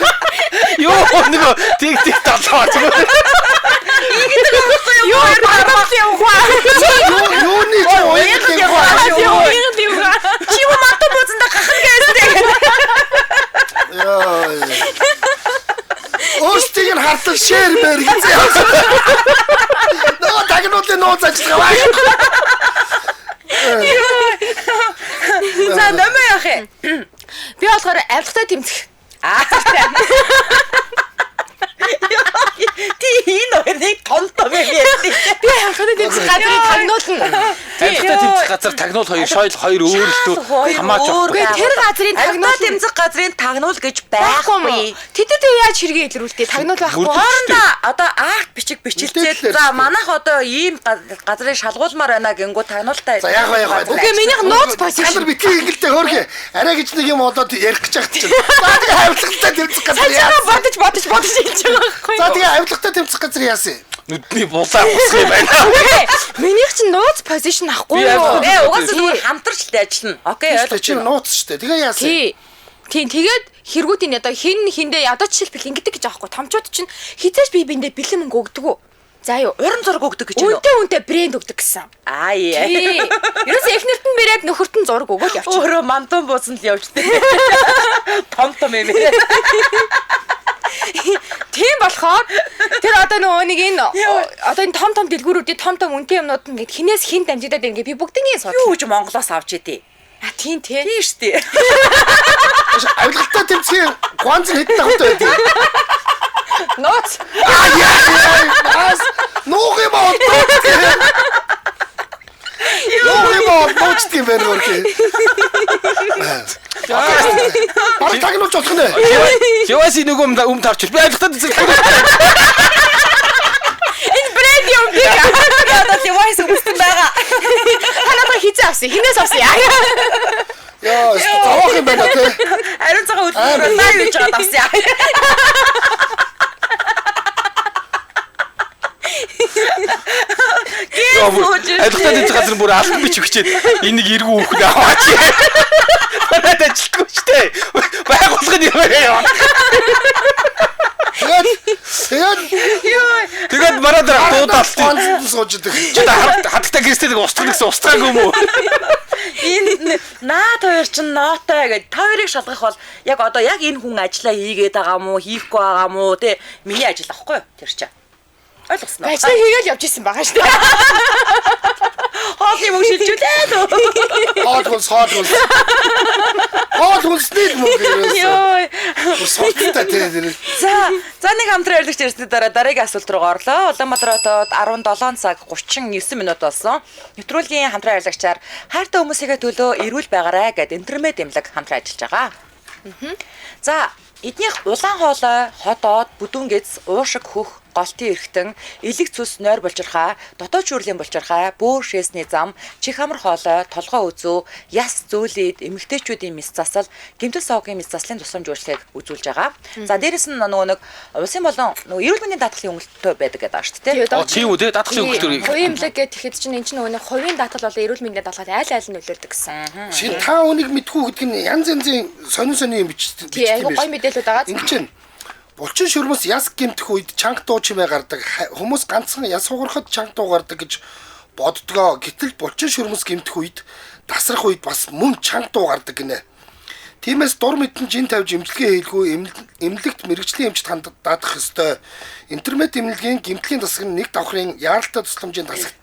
Юу нөгөө тэг тэг талаа зүгээр. Ингэдэг байхгүй юу? Юу багтал явах вэ? Юу юуны чи уян явах вэ? Уян явах. Чи юм манту бууцанда гахна гэсэн. Яа. Өөрсдийг нь хартал шеэр мэр гэсэн явсан. Нөгөө тагнуулын нууц ажиллагаа бай. За нэмээ явах юм. Би болохоор авилгатай тэмцэх. Аа. Тий Энэ хоёрыг том том юм ярьдаг. Би авилгатай тэмцэх газрыг тагнуулна. Авилгатай тэмцэх газар тагнуул хоёр шойл хоёр өөр л дүү хамаач байхгүй. Тэр газрын тагнуул тэмцэх газрын тагнуул гэж байхгүй. Тэдэд яаж хэрэгээ илрүүлтээ тагнуул байхгүй. Хоорондоо одоо акт бичиг бичилцээд за манайх одоо ийм газрыг шалгуулмаар байна гингүү тагнуултай. За яг яг. Үгүй минийх нууц позишн. Та нар битгий ингэлтэй хөөрхий. Арай гэж нэг юм болоод ярих гэж яхад чинь. За тэгээ авилгатай тэмцэх газар яасан. Бодож бодож бодож хэлж байгаа байхгүй. За тэгээ авилгатай тэмцэх газар яасан. Нүдний булаа босох юм байна. Минийх чинь нууц позишн ахгүй юу? Угаасаа зүгээр хамтарч л ажиллана. Окей ойлгож байна. Нууц шүү дээ. Тэгээ яасан. Тийм тэгээд хэрэгүүдийн одоо хин хиндээ одоо жишээлбэл ингэдэг гэж аахгүй. Томчууд чинь хизээж би биэндээ бэлэн мөнгө өгдөг үү? За юу уран зураг өгдөг гэж байна. Үнтэй үнтэй брэнд өгдөг гэсэн. Аа яа. Ерөөсөө эхнэрт нь брэнд нөхөрт нь зураг өгөөл явчих. Өөрөө мантун буусан л явжтэй. Том том юм ээ. Тийм болохоор тэр одоо нөгөө нэг энэ одоо энэ том том дэлгүүрүүдийн том том үнэтэй юмнууд нь ингээд хинээс хин дамжигдаад ингээд би бүгднийг судлаа. Юу гэж Монголоос авч идэв? А тийм тий. Тийм шүү дээ. Авилгатай тэмцэхийн гуанз нь хэдэн давхтай байдаг. Нууц. Аа яа. Нуух юм аа. Нуух юм аа нууцдаг юм байна хөрхий. Бараг тагнуулж болох нэ. Яваси нөгөө өм тавч. Би авилгатай тэмцэх. Энэ брэнд юм би. Одоо Levi's өмссөн байгаа. Та надад хизээ авсан. Хинээс авсан яа. Яа, зовоох юм байна тий. Ариун цагаан хөдөлгөөр лайв хийж байгаа авсан яа. Авилгатай тэмцэх газар бүр албан бичих хүчээд энэ нэг эргүү хүүхэд аваач. Манайд ажилтгүй шүү дээ. Байгууллага нь юм яа. Тэгээд мараа дараа дуудаалт. Ганцхан сууж идэг. Чи хадагтай Кристэлийг устгах гэсэн устгаагүй юм уу? Энэ наад хоёр чинь нотой гэж та хоёрыг шалгах бол яг одоо яг энэ хүн ажиллаа хийгээд байгаа мó хийхгүй байгаа мó те миний ажил аахгүй юу тэр чинь. Ойлгосноо. Ажлаа хийгээл явж исэн байгаа шүү дээ. Хоолны мөнгө шилжүүлээ. Хоол хүнс, хоол хүнс. Хоол хүнсний л мөнгө ерөөсөө. Йой. Сурталтай тий тэр. За нэг хамтран ярилцж ирсний дараа дараагийн асуулт руу орлоо. Улаанбаатар хотод 17 цаг 39 минут болсон. Нэвтрүүлгийн хамтран ярилцагчаар хайртай хүмүүсийнхээ төлөө эрүүл байгаарай гэд интермед эмнэлэг хамтран ажиллаж байгаа. За эднийх улаан хоолой, ходоод, бүдүүн гэц, уушиг хөх, голтын эргэтэн, элэг цус нойр булчирхай, дотоод шүүрлийн булчирхай, бөөр шээсний зам, чих хамар хоолой, толгой өзөө, яс зөөлөд, эмэгтэйчүүдийн мэс засал, гэмтэл соогийн мэс заслын тусламж үйлчлэгийг үзүүлж байгаа. За дээрэс нь нөгөө нэг улсын болон нөгөө эрүүл мэндийн даатгалын өнгөлтөө байдаг гэдэг байгаа шүү дээ. Тийм үү те даатгалын өнгөлтөө. Хувийн эмнэлэг гэх тэгэхэд чинь энэ чинь нөгөө нэг хувийн даатгал болон эрүүл мэндийн даатгал айл айл нь нөлөөлдөг гэсэн. Шинэ та үнийг мэдхүү гэдэг нь янз янзын сонин сонин юм бичдэг юм байна. Гой мэдээлүүд байгаа. Ингэ чинь булчин шүрмэс яс гэмтэх үед чанга дуу чимээ гардаг. Хүмүүс ганцхан яс хугарахад чанга дуу гардаг гэж боддгоо. Гэтэл булчин шүрмэс гэмтэх үед тасрах үед бас мөн чанга дуу гардаг гинэ. Тиймээс дур мэдэн жин тавьж эмчилгээ хийлгүй эмнэлэгт мэргэжлийн эмчит хандаад даадах ёстой. Интермед эмнэлгийн гэмтлийн тасаг нь нэг давхрын яаралтай тусламжийн тасагт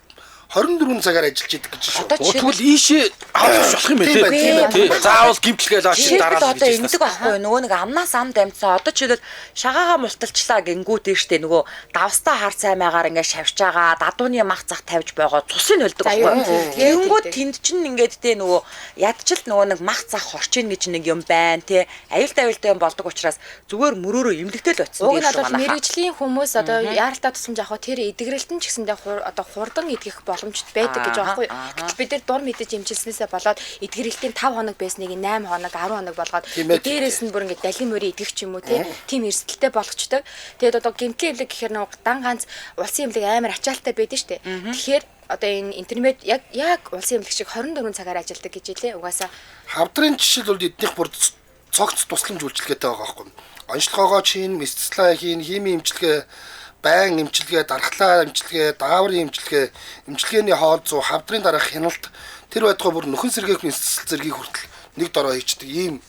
24 цагаар ажиллаж идэг гэж шүү. Тэгвэл ийшээ авах болох юм байна тий. Заавал гимтэл гээл ааш дараа нь одоо ингэдэг байхгүй юу? Нөгөө нэг амнаас ам дамжсан. Одоо жишээлбэл шагаагаа мулталчлаа гингүүт тийштэй нөгөө давстаа хар цаймаагаар ингээд шавж байгаа, дадууны мах зах тавьж байгаа цусыг нөлдөг байхгүй юу? Тэгэнгүүт тэнд чинь ингээд тий нөгөө ядчил нөгөө нэг мах зах хорч ийн гэж нэг юм байна тий. Аюултай аюултай юм болдог учраас зүгээр мөрөөрөө эмнэлэгтэй л очсон тийм шүү. Мэргэжлийн хүмүүс одоо яаралтай тусламж авах тэр эдгэрэлтэн ч гэсэндээ одоо хурдан эдгэх боломжтой байдаг гэж байгаа байхгүй юу. Гэтэл бид нар дур мэдэж эмчилснээсээ болоод эдгэрэлтийн 5 хоног байсныг 8 хоног, 10 хоног болгоод дээрээс нь бүр ингээд далийн мөрийн эдгэх ч юм уу тийм эрсдэлтэй болгочдөг. Тэгээд одоо гэмтлийн эмнэлэг гэхээр нэг дан ганц улсын эмнэлэг амар ачаалттай байдаг шүү дээ. Тэгэхээр одоо энэ интернет яг улсын эмнэлэг шиг 24 цагаар ажилладаг гэж хэлээ. Угаасаа хавдрын жишээл бол эднийх бүр цогц тусламж үйлчилгээтэй байгаа байхгүй юу. Онцлогоогоо чин, мэсцлаа хийн, химийн эмчилгээ, байн эмчилгээ, дархлаа эмчилгээ, дааврын эмчилгээ, эмчилгээний хоол зүй, хавдрын дараах хяналт тэр байтугай бүр нөхөн сэргээх мэсцэл зэргийг хүртэл нэг дороо хийчдэг ийм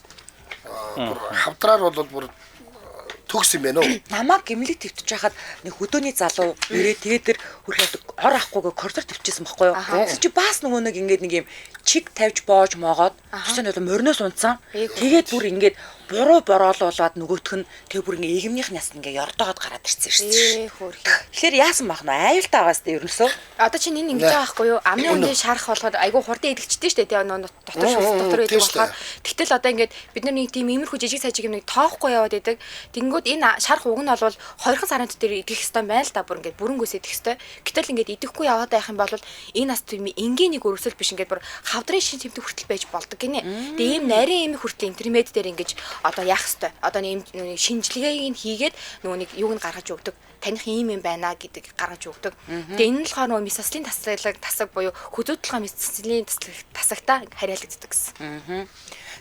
бүр хавдраар бол бүр төгс юм байна уу? Намайг гимлэг твтж байхад нэг хөдөөний залуу ирээ тэгээд тэр хөрхөд ор авахгүйгээ коридор твчээсэн байхгүй юу? Тэгсэн чи бас нөгөө нэг ингээд нэг юм чиг тавьж боож моогоод тэгсэн нь морноос унтсан. Тэгээд бүр ингээд Буруу бороолуулаад нөгөөх нь тэг бүр ингээ эгэмнийх нас ингээ ёрдоогод гараад ирсэн шүү дээ. Ээ хөөрхий. Тэгэхээр яасан бах нэ аюултай байгаас тэ ерөөсөө. Одоо чинь энэ ингэж байгаа байхгүй юу? Амны үндэ шарах болохоор айгүй хурдан идэгчтэй шүү дээ. Тэгээ нөө дотор шүс дотор байдаг болохоор. Тэгтэл одоо ингээд бид нар нэг тийм иймэрхүү жижиг сажиг юм нэг тоохгүй яваад идэг. Тэнгүүд энэ шарах уг нь бол 2 сарын дотор идэх ёстой байна л да. Бүр ингээд бүрэнгөөс идэх ёстой. Гэтэл ингээд идэхгүй яваад байх юм бол энэ бас тийм энгийн нэг өрөвсөл биш ингээд бүр хавдрын шин тэмдэг хүртэл байж болдог гинэ. Тэгээ ийм нарийн ийм хүртэл интермед дээр ингэж одоо яах ёстой. Одоо нэг шинжилгээг нь хийгээд нөгөө нэг юуг нь гаргаж өгдөг. Таних ийм юм байна гэдэг гаргаж өгдөг. Тэгээ энэ нь болохоор нөгөө мисослын тасаг буюу хөзөөдлөгөө мисослын тасагтай харьяалагддаг гэсэн.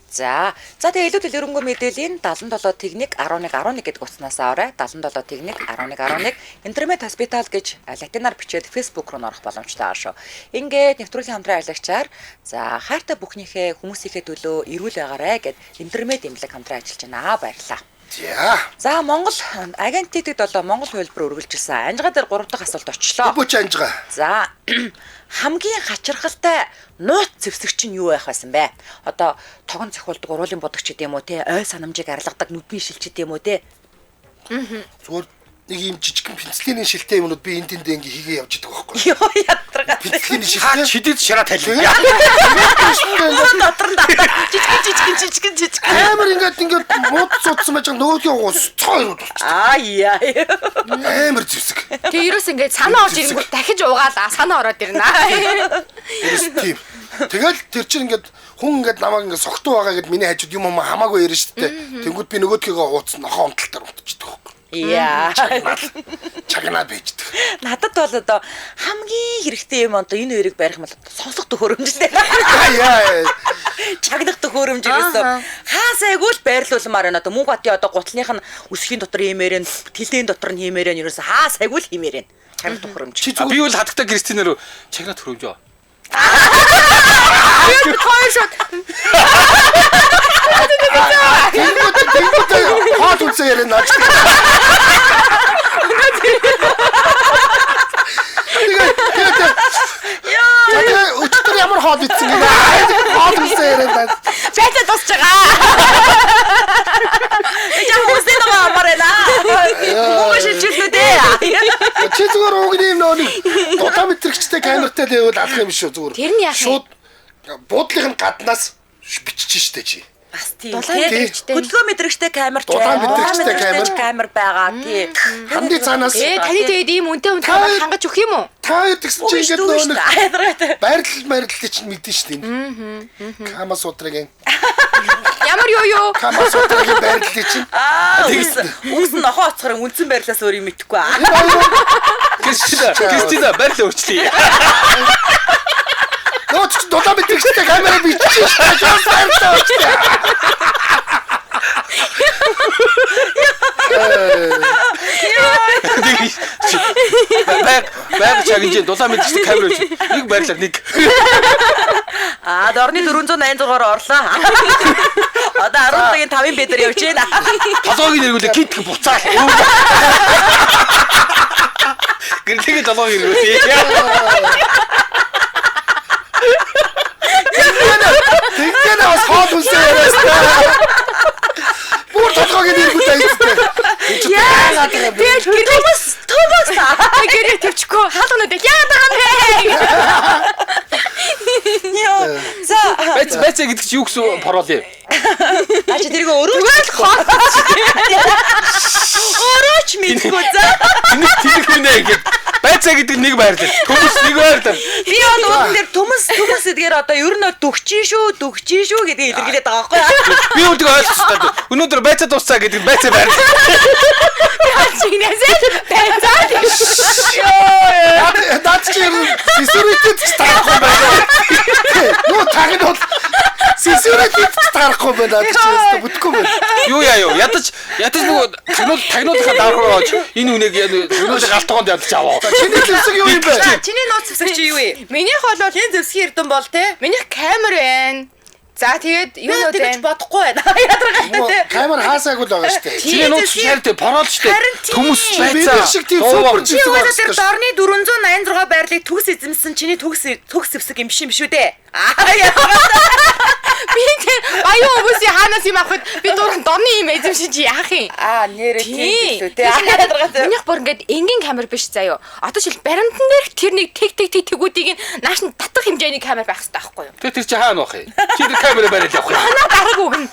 За. За тэгээ илүү дэлгэрэнгүй мэдээллийн 77 техник 11 11 гэдэг утаснаас аваарай. 77 техник 11 11 Интермед хоспитал гэж латинаар бичээд Facebook руу орох боломжтой байгаа шүү. Ингээд нэвтрүүлгийн хамтран ажиллагчаар за хайртай бүхнийхээ хүмүүсийнхээ төлөө эрүүл байгаарэ гэд Интермед эмнэлэг хамтран ажиллаж байна. Баярлалаа. За. За Монгол агентлагт одоо Монгол хувилбар үргэлжилсэн. Анжгаа дээр 3 дахь асуулт очлоо. Бөч анжгаа. За хамгийн хачирхалтай нууц зэвсэг чинь юу байх байсан бэ? Одоо тогон цохиулдаг уруулын бодогч гэдэг юм уу те, ой санамжийг арилгадаг нүдний шилч гэдэг юм уу те. Зүгээр нэг юм жижигхэн пенцлийн шилтэй юмнууд би энэ тэнд ингээ хийгээ явж идэг байхгүй. Йоо ядаргаа. Пенцлийн шилтэй. Шидэд шараа талия. Дотор нь татаад жижигэн жижигэн жижигэн жижигэн. Амар ингээд ингээд мууд цуцсан байж байгаа нөгөөдөө уус цоо ирүүд болчих. Аа яа. Амар зэвсэг. Тэгээ ерөөс ингээд санаа орж ирэнгүүт дахиж угаалаа. Санаа ороод ирнэ. Ерөөс тийм. Тэгэл тэр чинь ингээд хүн ингээд намайг ингээд согтуу байгаа гэд миний хажууд юм юм хамаагүй ярина шүү дээ. Тэнгүүд би нөгөөдхийгөө ууцсан нохоо унталтаар унтчихдаг байхгүй. Яа. Чагнаад байждаг. Надад бол одоо хамгийн хэрэгтэй юм одоо энэ хоёрыг барих юм бол сонсох төхөөрөмжтэй. Яа. Чагнах төхөөрөмж ерөөсөө хаасайгүй л байрлуулмаар байна. Одоо мөнх батын одоо гутлынх нь өсгийн дотор хиймээр нь, тэлээн дотор нь хиймээр нь ерөөсөө хаасайгүй л хиймээр нь. Чагнах төхөөрөмж. Би бол хатагтай Кристинээр чагнах төхөөрөмж. Би хоёр шууд. Тэнгүүд хоол үлсээ яриа наач. Тэгээд яа. Өчигдөр ямар хоол идсэн гинэ? Хоол үлсээ яриа наач. Байцаа дуусч байгаа. Яа хүмүүсээ нөгөө амар байна. Мөнгө шилжүүлнэ дээ. Чи зүгээр уг юм нөө нэг дулаан мэтрэгчтэй камертай л байвал алах юм шүү зүгээр. Тэр нь яах юм? Шууд буудлын гаднаас бичиж штэ чи. Бас тийм. Дулаан мэтрэгчтэй. Хөдөлгөөн мэдрэгчтэй камер ч Дулаан байна. мэдрэгчтэй камер байгаа тий. Хамдын цаанаас Таны тэгээд ийм үнэтэй үнэтэй хангаж өгөх юм уу? Та тэгсэн чи ингээд нөө нэг Ядаргаатай. байрлал байрлалыг чинь мэдэн штэ энэ. Кама сутрагийн. Ямар юу юу? Кама сутрагийн байрлалыг чинь. Аа үс нь нохоо оцохоор үндсэн байрлалаас өөр юм мэдэхгүй. Кристина байрлал өөрчлөе. Нөө чи дулаан мэтрэгчтэй камера бичиж штэ. Шууд байрлал өөрчлөе. Байг чагнаж дулаан мэдрэгчтэй камер үүч. Нэг байрлал нэг. Аа дорны 486-аар орлоо. Одоо 17-гийн 5-ын бедэр явж байна. Толгойг нэргүүлээ гинтг буцаал. Гэрлэгийн толгойг нэргүүлээ. Тэгтээ бас хоол үлсээ яриастай. Бүр толгойг нэргүүлээ айцтай. Яа Тэгээд гэрээс Төмөс гэрээ төвчгүй хаалганууд яа байгаа юм бэ? Йоо. За Байц байцаа гэдэг чи юу гэсэн парол юм? А чи тэрийг өөрөө ч хоол өөрөө ч мэдгүй за. Тэнэг тэнэг хүнэ гэд. Байцаа гэдэг нэг байрлал. Төмөс нэг байрлал. Би бол уудан дээр төмөс төмөс гэдгээр одоо ер нь дөгчин шүү, дөгчин шүү гэдгийг илэрхийлээд байгаа байхгүй юу? Би үүдийг ойлгочихсон. Өнөөдөр байцаа дуусцаа гэдэг байцаа байрлал. Чинээсээ байцаа. Наад чи сесүрэтэд ч таарахгүй байна. Юу таг нь бол сесүрэтэд ч таарахгүй байна. Наад чи өстө бүтэхгүй байна. Юу яа юу? Ядаж ядаж нөгөө тагнуул тагнуулынхаа дараа руу оож энэ үнэг тагнуулын галтгоонд ядаж аваа. Чиний зэвсэг юу юм бэ? Чиний нууц зэвсэг чи юу вэ? Минийх бол Хэн зэвсгийн эрдэм бол те? минийх камер байна. За тэгээд Би юу нөө тэгэж байна? бодохгүй байна. Ядаргаатай те. Камер хаасаагүй л байгаа шүү дээ. Чиний нууц шаартай парол штэ. Харин тийм. Төмөс Миний байцаа. шиг тийм супер Чи зэвсэг угаасаа тэр байна. дорны 486 байрлалыг төгс эзэмсэн чиний төгс төгс зэвсэг юм биш юм шүү дээ. Аа яа. Би тэр баян хүмүүсийн хаанаас юм авахд би дуран дорны юм эзэмшин чи яах юм? Аа нэрээ тийм билүү те. Минийх бүр ингээд энгийн камер биш заяо. Одоо жишээл баримтан дээрх тэр нэг тэг тэг тэг тэгүүдийг нааш нь татах хэмжээний камер байх хэрэгтэй байхгүй юу? Тэр чи хаана байх юм? Чи тэр камера бариад явах юм. Ханаа дараг өгнө.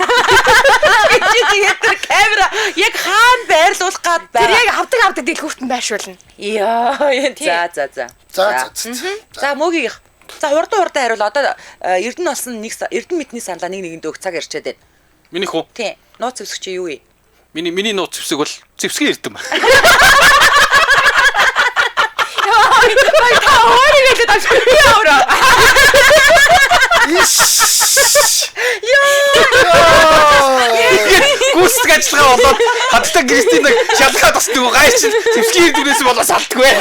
Чи тэгээд тэр камера яг хаана байрлуулах гад Тэр яг авдаг дэлгүүрт нь байршуулна. Яа. За за за. За за. За мөөгийнх. За хурдан хариул. Одоо Эрдэнэ болсон нэг Эрдэнэ мэдний саналаа нэг нэгэнд өг цаг ярьчаад байна. Минийх үү? Тийм. Нууц зэвсэг чи юу вэ? Миний нууц зэвсэг бол зэвсгийн эрдэм. Та өөрөө хэлээд авчих. Би өөрөө. Яа. Гүйцэтгэх ажиллагаа болоод хадтай Кристинаг шалгаад басдаг гайч зэвсгийн эрдэмнээс болоо салдаггүй.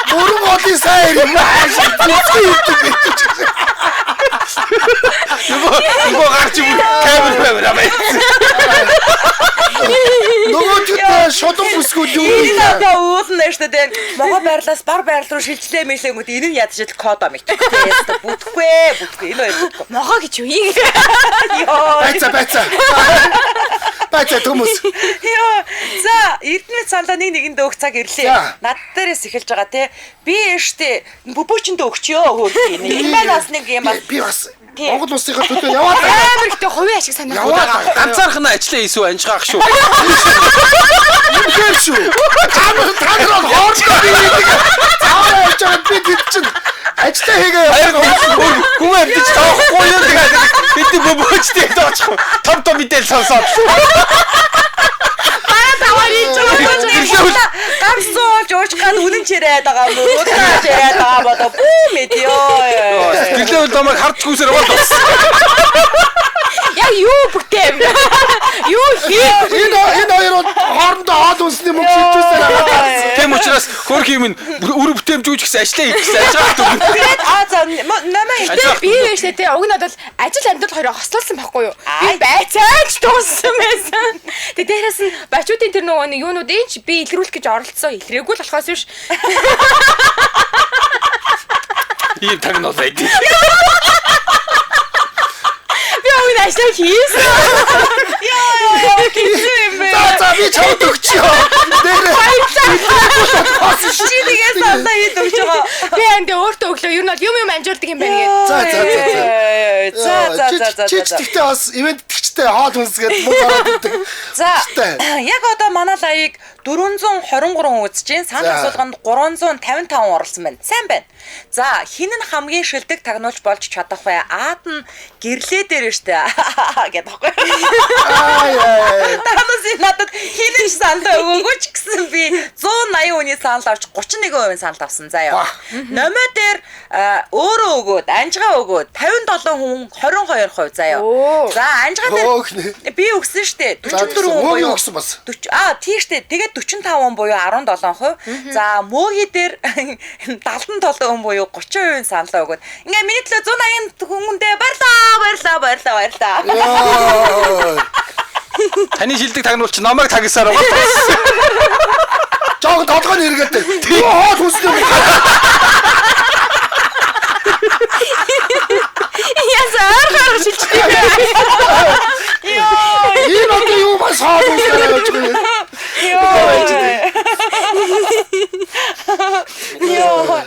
Бүрэн голын сайн юм ааш. Зэвсгийн эрдэм гэж. Нөгөө гарч юм камер амаа. Нөгөө ч шодон бүсгүүд юу Энэ одоо уулна шүү дээ. Могоо байрлаас бар байрлал руу шилжлээ мэлэнгүүд энэ нь ядаж л кодо мэдхгүй. Яста бүтэхгүй. Энэ хоёр бүтэхгүй. Могоо гэж юу юм? Йоо. Байца. Байца төмөс. Йоо. За, Эрдэнэт саналаа нэг нэгэнд өг цаг ирлээ. Над дээрээс эхэлж байгаа те. Би штэ бөбөөчөндөө өгчөө хөөрхий. Энэ маань бас нэг юм бас би бас Монгол улсынхаа төлөө яваад амар ихтэй хувийн ашиг санаа. Яваад ганцаархан ажиллаа хийсүү анжгаах шүү. Үнэхээр шүү. Та нар хоорондоо би нэг заавал явж байгаа би тэд чинь ажиллаа хийгээ яваад Хүн амьдч тоохгүй юм тэгээд бид бөбөөчтэй тоочих. Том том мэдээл сонсоод. Бараа таваар хийж байгаа. Ганц зуулж ууж гад үнэн ч яриад байгаа юм уу? Удааж яриад байгаа бодоо бүү мэд ёо. Гэлээвэл намайг харж гүйсээр яваад бас. Яг юу бүтээв? Юу хий? Энэ хоёр бол хоорондоо хоол үнсний мөнгө шилжүүлсээр байгаа. Тийм учраас хөрх юм үр бүтээмжүүч гэсэн ажиллаа хийх гэсэн ажиллаа өгнө. Тэгээд аа за намаа Гэтэ би штэ те уг нь бол ажил амьдрал хоёроо хослуулсан байхгүй юу? Би байцаач дууссан байсан. Тэ дээрэс нь бачуудын тэр нөгөө нэг юунуудын ч би илрүүлэх гэж оролцсон. Илрээгүй л болохоос биш. Ийм тагнол байд. Би уг нь ажлаа хийсэн. Яа хэцүү юм бэ? За би чамд өгчөө. Дээрээ. Баярлалаа. Чи нэгээ саналаа хийд өгч байгаа. Би энд өөртөө өглөө ер нь бол юм амжуулдаг юм байна гэ. За за за За за за за. Чи тэгтээ бас ивент тэгчтэй хоол хүнсгээд мөнгө ороод ирдэг. За яг одоо манай лайыг 423 хүн үзэж байна. Санал асуулганд 355 хүн оролцсон байна. Сайн байна. За хин нь хамгийн шилдэг тагнуулч болж чадах вэ? Аад нь гэрлээ дээр штэ гэдэг байхгүй. Танаас надад хин нь санал өгөөгүй ч гэсэн би 180 хүний санал авч 31% санал авсан заяа. Номоо дээр өөрөө өгөөд, анжгаа өгөөд 57 хүн 22% заяа. За анжгаа дээр би өгсөн штэ 44 хүн буюу өгсөн бас. 40 тийм штэ. Тэгээд 45 хүн буюу 17%. За мөөги дээр 77 хүн буюу 30% санал өгөөд. Ингээ миний төлөө 180 хүндээ баярлаа баярлаа баярлаа. Таны шилдэг тагнуулч намайг тагсаар байгаа. Жог толгой нь эргээд. Юу хоол хүснэ юм. Яс ойрхоор шилждэг юм. Йоо. Энэ одоо юу бас хоол хүснэ гэж байна. Йоо. Йоо.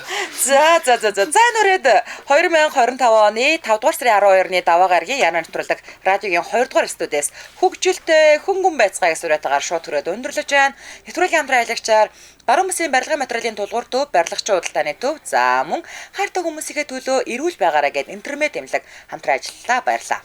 За за за за. За нүрээд 2025 оны 5 дугаар сарын 12-ны даваа гарагийн Яна нэвтрүүлэг радиогийн 2 дугаар студиэс хөгжилтэй хөнгөн байцгаа гэсэн уриатгаар шууд хүрээд өндөрлөж байна. Нэвтрүүлгийн хамтран ажиллагчаар Баруун бүсийн барилгын материалын тулгуур төв, барилгачийн худалдааны төв, за мөн хайртай хүмүүсийнхээ төлөө эрүүл байгаарай гэд интернет эмнэлэг хамтран ажиллалаа. Баярлалаа.